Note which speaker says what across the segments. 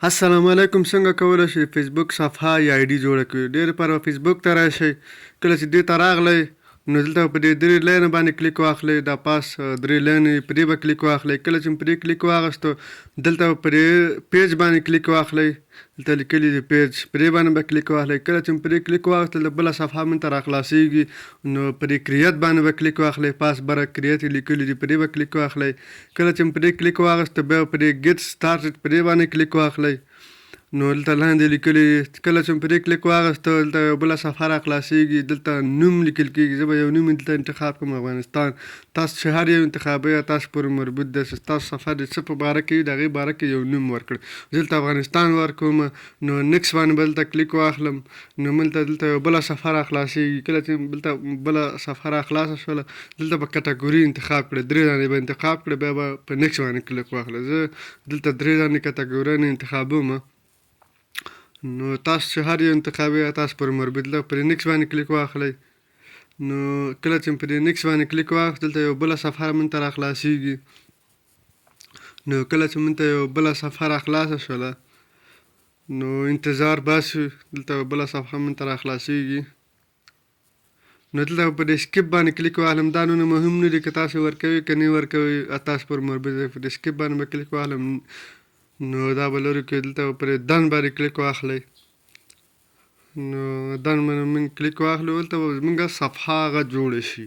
Speaker 1: السلام علیکم، څنګه کولی شئ فیسبوک صفحه یا آی ډي جوړه کړئ؟ ډېر لپاره به فیسبوک ته راشئ. کله چې دې ته راغلئ، نو دلته په دې درې line باندې کلیک واخلئ. دا پاس درې line په دې به کلیک واخلئ. کله چې په دې کلیک واغستو، دلته په دې page باندې کلیک واخلئ. دلته لیکلي دي page، په دې باندې به کلیک واخلئ. کله چې په دې کلیک واغستل، بله صفحه مونږ ته راخلاصیږي. نو په دې create باندې به کلیک واخلئ. پاس بره create لیکلي دي، په دې به کلیک واخلئ. کله چې په دې کلیک واغست، بیا په دې get started، په دې باندې کلیک واخلئ. نو دلته لاندې لیکلي دي. کله چې په دې کلیک واغسته، دلته یو بله صفحه را خلاصیږي. دلته نوم لیکل کیږي. زه به یو نوم دلته انتخاب کوم، افغانستان. تاسو چې هر یو انتخابوي، تاسو پورې مربوط دی چې ستاسو صفحه د څه په باره کې وي، د هغې باره کې یو نوم ورکړئ. زه دلته افغانستان ورکوم. نو next باندې به دلته کلیک واخلم. نو دلته یو بله صفحه را خلاصیږي. کله چې دلته بله صفحه را خلاصه شوله، دلته به کټګوري انتخاب کړئ. درې دانې به انتخاب کړئ، بیا به په next باندې کلیک واخلئ. زه دلته درې دانې کټګوري انتخابوم. نو تاسو چې هر یو انتخابوي، تاسو پورې مربوط ده. پر next باندې کلیک واخلئ. نو کله چې په دې next باندې کلیک واخلئ، دلته یو بله صفحه مونږ ته راخلاصیږي. نو کله چې مونږ ته یو بله صفحه راخلاصه شوله، نو انتظار باسو. دلته یو بله صفحه مونږ ته راخلاصیږي. نو دلته په دې skip باندې کلیک واخلم. دا نو مهم نه دي که تاسو ورکوي که نه ورکوي، تاسو پورې مربوط دی. په دې skip باندې به کلیک واخلم. نو دا به لرو کې دلته پر done باندې کلیک واخلئ. نو done باندې موږ کلیک واخلو، دلته به زموږ صفحه هغه جوړه شي.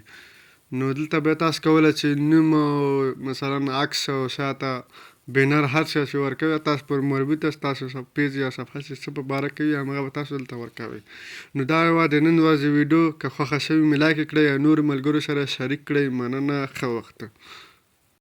Speaker 1: نو دلته بیا تاسو کولی چې نوم او مثلا عکس او شاته بینر، هر څه چې ورکوي، تاسو پورې مربوط ده. ستاسو page یا صفحه چې څه په باره کې وي، همغه به تاسو دلته ورکوئ. نو دا وه د نن ورځې ویډیو. که خوښه شوې مې، like کړئ او نورو ملګرو سره شریک کړئ. مننه، ښه وخت.